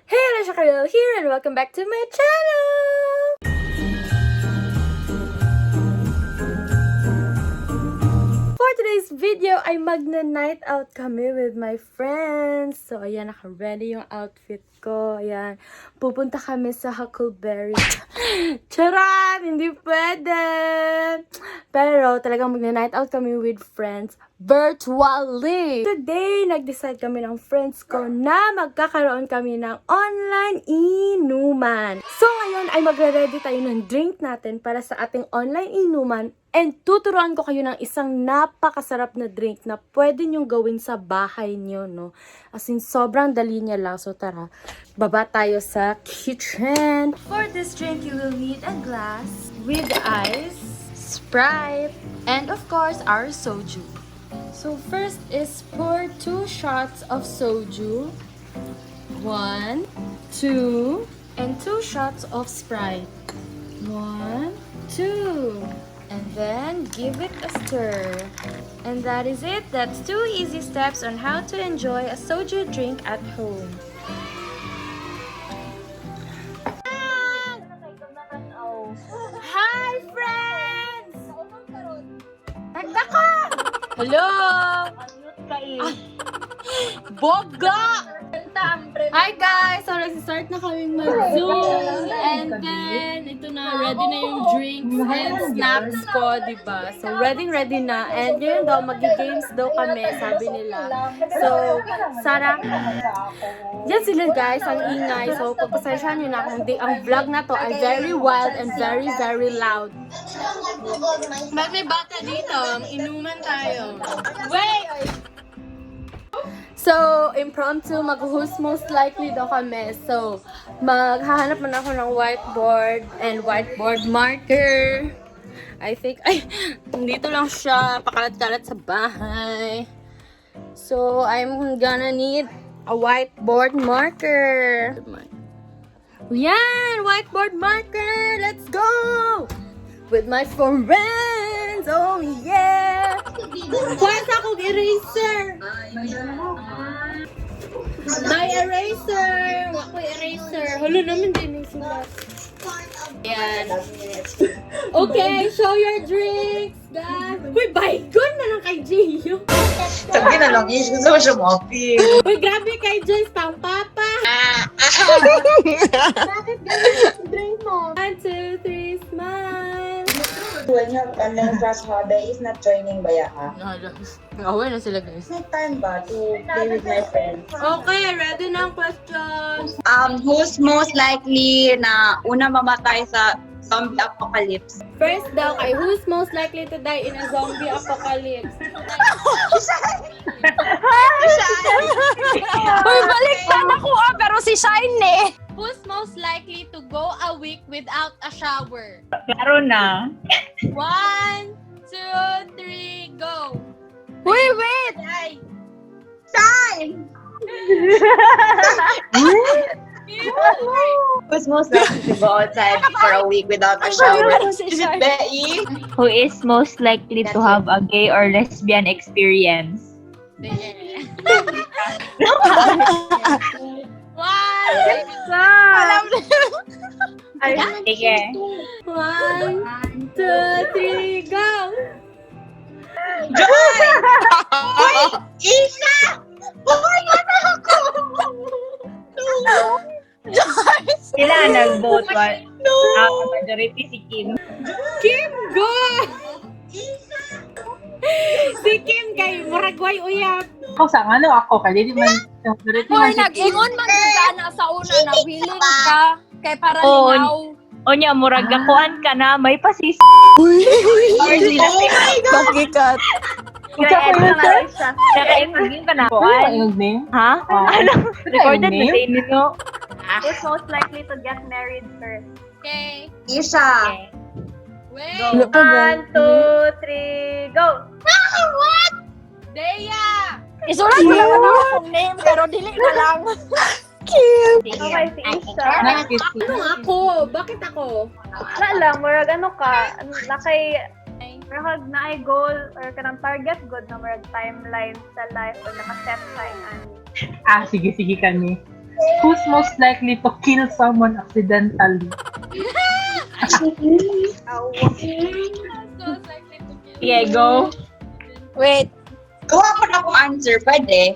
Hey, Alicia Carrillo here and welcome back to my channel! For today's video ay magna-night out kami with my friends. So, ayan, naka-ready yung outfit ko. Ayan, pupunta kami sa Huckleberry. Charot! Hindi pwede! Pero talagang magna-night out kami with friends virtually. Today, nag-decide kami ng friends ko na magkakaroon kami ng online inuman. So, ngayon ay magre-ready tayo ng drink natin para sa ating online inuman and tuturuan ko kayo ng isang napakasarap na drink na pwede nyong gawin sa bahay nyo, no? As in, sobrang dali niya lang. So, tara, baba tayo sa kitchen. For this drink, you will need a glass with ice, Sprite, and of course, our soju. So, first is pour two shots of soju. One, two, and two shots of Sprite. One, two. And then give it a stir. And that is it. That's two easy steps on how to enjoy a soju drink at home. Hi, friends! Tagda ka! Hello! Boga! Hi guys! So, nagsistart na kaming mag-Zoom. And then, ito na, ready na yung drinks and snacks ko, di ba? So, ready, ready na. And ngayon daw, mag-games daw kami, sabi nila. So, Sarah, yan sila guys, ang ingay. So, pagpasensya nyo na kung di, ang vlog na to ay very wild and very, very loud. Ba't may bata dito? Inuman tayo. Wait! So, impromptu, mag-who's most likely daw kami. So, maghahanap muna ako ng whiteboard and whiteboard marker. I think, ay, dito lang siya, pakalat-kalat sa bahay. So, I'm gonna need a whiteboard marker. Yan! Whiteboard marker! Let's go! With my friends! Oh, yeah! Kuha sa akong eraser! My eraser! Wa ko eraser. Hala naman din yung sulat. Yan. Okay, show your drinks, guys. Uy, baygon man ang kay Gio. Sabi na lang, is gusto ko siya mo-feel. Uy, grabe kay Joyce, pang papa. Bakit ganun yung drink mo? One, two, three, smile. When you have online class, Habe is not joining ba ya ka? Away na sila, guys. May time ba to play with my friends? Okay, ready na ang questions. Who's most likely na una mamatay sa zombie apocalypse? First daw kay who's most likely to die in a zombie apocalypse? Uy, baliktad ako ah, pero si Shine eh. Who's most likely to go a week without a shower? Klaro na. One, two, three, go! Uy, wait! Ay! Shine! Who's most likely to go outside for a week without a shower? Ano si Is it Shine? Bei? Who is most likely to have a gay or lesbian experience? One, Alam na. Sige. One, two, three, go! Joy! Uy! Isa! Uy, ano ako? No! Sila nag-vote. One. No! Ah, majority si Kim. Kim, go! Si Kim kay Muragway uyab. Ako sa ano ako kay dili man majority Or man si nag-ingon man gud ka na sa una na willing ka kay para Oo. lingaw. O niya, murag gakuan ka na, may pasis. Oh my God! Bagikat. Ikaw pa yun, sir? Nakaipagin ka na. Ano Kuan. yung name? Ha? Ah. Ano? Recorded na name? sa inyo, no? Who's most likely to get married first? Okay. Isha! Okay. Wait! One, two, three, go! Dea! Isulat ko lang ano akong name pero dili na lang. Okay, si Isha. Ano ako? Bakit ako? Na lang, murag ano ka, nakay, murag naay goal or kanang target good na murag timeline sa life or nakaset sa ani. Ah, sige, sige kami. Who's most likely to kill someone accidentally? Who's most likely to kill? Yeah, go. Wait. Kuha ko na akong answer, pwede.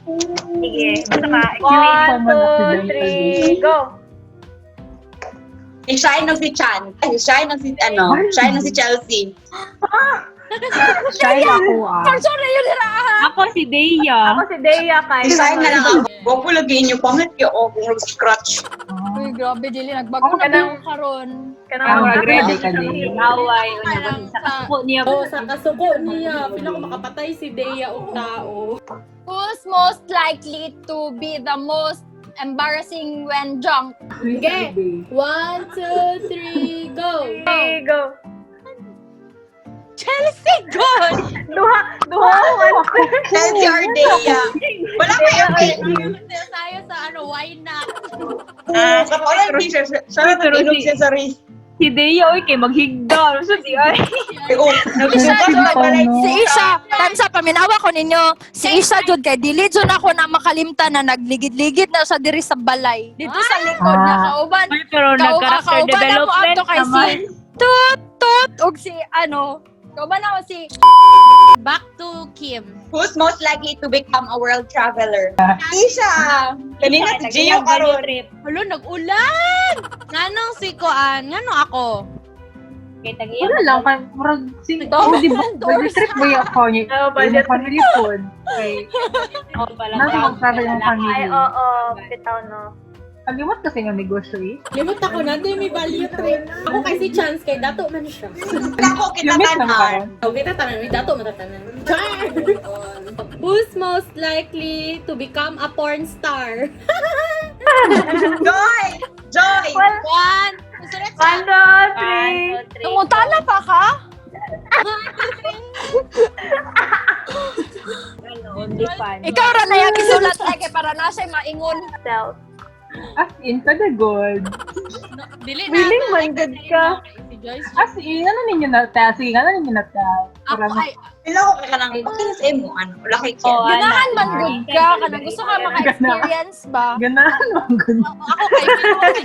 Sige, basta ka. Kill One, someone two, accidentally. three, go! Si Shine o si Chan. Ay, si Shine o si, ano, Shine o si Chelsea. Shy ako ah. For sure na yun nila. Ako si Dea. Ako si Dea kay. Si Shine na lang ako. Huwag po lagi inyo pangit kayo o kung scratch. Uy, grabe, dili. Nagbago Ako na kanang- ba karon? Kanang Ako ready ka din. Away. Unya ba sa kasuko niya. Oh, sa kasuko niya. Pila ko makapatay si Dea og tao. Who's most likely to be the most embarrassing when drunk? Okay. One, two, three, go! Three, go! Chelsea, good! Duha, duha akong answer. Chelsea or Dea. Wala kayo kay... Tayo sa ano, why not? Ah, sa koyan, siya. Siya na nag-inom siya sa race. Si Dea, oy, kay maghigda. So, di ay. Eh, oh, nagsugat na pala. Si Isha, tansa paminawa ko ninyo, si Isha jud kay dili jud ako na makalimtan na nagligid-ligid na siya diri sa balay. Dito sa likod na kauban. Ay, pero nag-character Kauban na mo development ato kay si naman. Tut Tut og si ano, kauban ako si Back to Kim. Who's most likely to become a world traveler? Isha! Kanina si Gio karon. Hala, nag-ulan! Nganong si Koan? Nganong ako? Kay tag-iya. Wala lang, kay murag si oh, di ba? Budget trip ba yung ako niya? Oo, budget Yung family food. Okay. Ako pala. Nasa mag-travel yung family. Ay, oo, bitaw no. Kalimot kasi nga negosyo eh. Limot ako na, may value trip. Ako kay si Chance, kay dato man siya. Ako kita Limit lang tanan. karon. Oh, kita tanan, may dato matatanan. Char! Who's most likely to become a porn star? Joy! Joy! Well, One, susunod sa one, two, three. One, two, three. Tumutala pa ka? Ano, only fun. Ikaw ra na yung isulat lagi para na siya maingon. Self. As in, kada good. No, dili na. Willing man gud ka. Si Joyce. As in, ano ninyo na tell? Sige, ano ninyo na tell? Ako ay, Pila ko ka nang, okay na sa imo, ano, wala kay Ken. Oh, Ganahan man ana. gud ka kanang gusto ka maka-experience ba? Ganahan man good. ako kay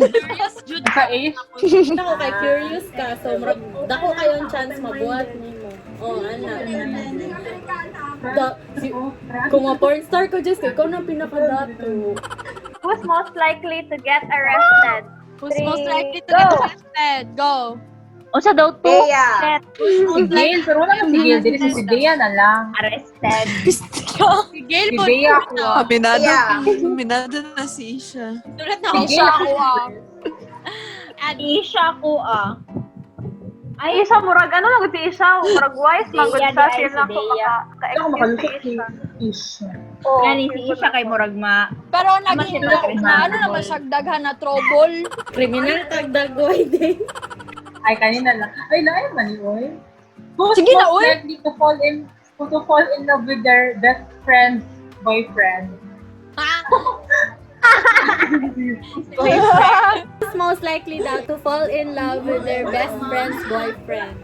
curious Jude. Sa age, Ako kay curious ka, so murag dako kayong chance mabuhat nimo. Oh, ana. Da, si, kung ma porn star ko, Jess, ikaw na ang pinakadato. Who's most likely to get arrested? Who's most likely to Go. get arrested? Go. Unsa daw to? Dea. si Gail, pero wala na si Gail. Dili si Dea na lang. Arrested. Si Gail Si po. Dea ako. ah. Aminado, Yeah. aminado na si Isha. Sulat na Si ako. Gail Isha ako ah. Isha ko ah. Ay, Isha, murag ano lang gud si Isha, murag wise man gud Dea, siya, di ay feel si na ako Dea. maka Hindi ako ka-excuse makalusot si si Isha. Isha. Oo, Gani si feel ko Isha na kay ako. murag ma. Pero naging na, na ano naman siya daghan na trouble. Kriminal tagdagoy din. Ay, kanina lang. Ay, lain man ni Oy. Who's Sige na, most oy. likely to fall in love with their best friend's boyfriend? Who's most likely daw to fall in love with their best friend's boyfriend?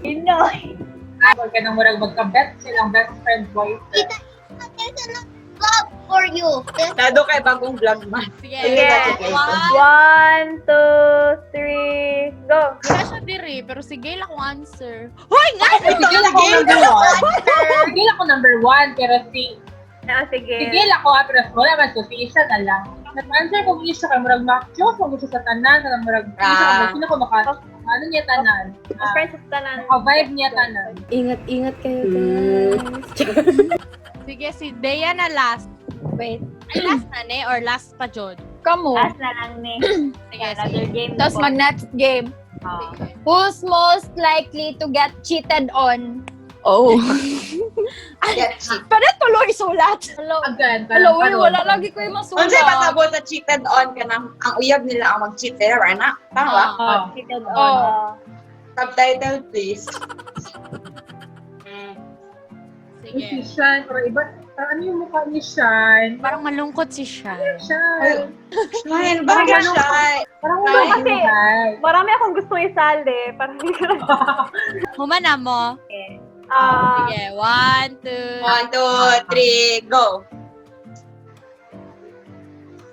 Pinoy. Ay, wag ka nang murag magka-bet silang best friend boyfriend. There's a vlog for you. Dado kay bagong vlog man. Sige. Sige. One. One, two, three, go! Wala siya diri, pero si Gail akong answer. Hoy, nga! Si Gail ako number one. Si Gail ako number one, pero si Ah, sige. si Gail ako, ah, pero wala man so, si Isha na lang. Nag-answer kong Isha kay murag ma-close mo siya sa tanan, kanang murag Isha Ah. kay sino ko maka ano niya tanan. Best friend sa tanan. Maka-vibe niya tanan. Ingat-ingat kayo, guys. Sige, si Dea na last. Wait. Ay, last na ne? Or last pa, Jod? Kamo. Last na lang ni. Sige, Another sige. game. Tapos po. mag next game. Ah. Who's most likely to get cheated on? Oh. Get cheat. Pero tuloy sulat. Hello. Again, Hello, parang wala lagi ko yung masulat. Unsay patabo sa cheated on ka nang ang uyab nila ang mag-cheat sila, right na? Tama? Oh. Cheated on. Oh. Subtitle, please. Sige. Si Sean, pero iba, parang ano yung mukha ni Sean? Parang malungkot si Sean. Sean. Shine, bakit Parang siya? Parang wala Kasi- buhay. Marami akong gusto isali. Parang Humana mo. Ah, Sige, one, two. One, two, three, go.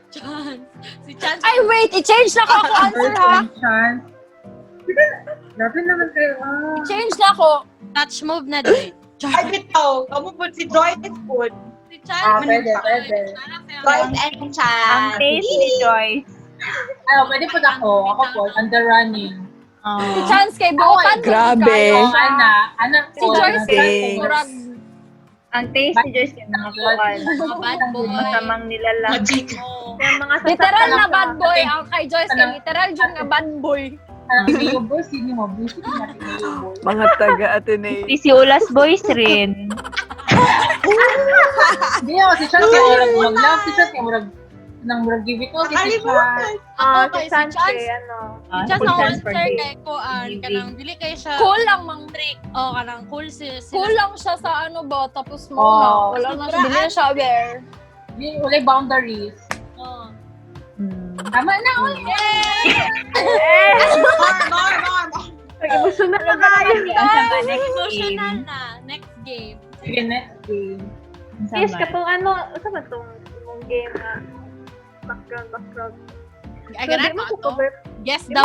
Chance. Si Chance. Ay, wait! I-change na ko ako answer, ha? Chance. Grabe naman kayo. Ah. I-change na ako. Touch move na din. Ay, bitaw. Kamu po si Joyce po. Si Chance. Ah, pwede, pwede. Joyce and Ang Chance. taste ni Joyce. Ay, pwede po ako. Ako po, on the running. Si Chance kay buotan. Grabe. Oh, ana. Anak Si ko. Joyce Thanks. murag Ang taste ni Joyce yung mga kuwan. Mga bad boy. Masamang nilalang. Magic. Oh. Yung mga literal sasaktan na ka. bad boy. Ang kay Joyce kay literal jud nga bad boy. Ateneo boy, sino mo? Busi na Ateneo boy. Mga taga Ateneo. Si Ulas Boys rin. Hindi ako, si Chance kay murag mag-love. Si Chance kay murag nang murag give it all. Si Chance. Ah, Ako si kay si Chance Chance. kay ano. Ah, Si Chance full ang chance for answer gay. kay Kuan. Kanang dili kay siya. Cool lang mang Trick. Oh, kanang cool si sila. cool lang siya sa ano ba tapos mo Oh. na wala na siya dili na siya aware. Hindi, walay boundaries. Oh. Tama na, oy. More, more, more, more. Nag-emotional na tayo. Next game. Emotional na. Next game. Sige, next game. Ish, katong ano, sa ba tong imong game na background, background. Ay, So, di ganun mo ko ko to. cover. Guess the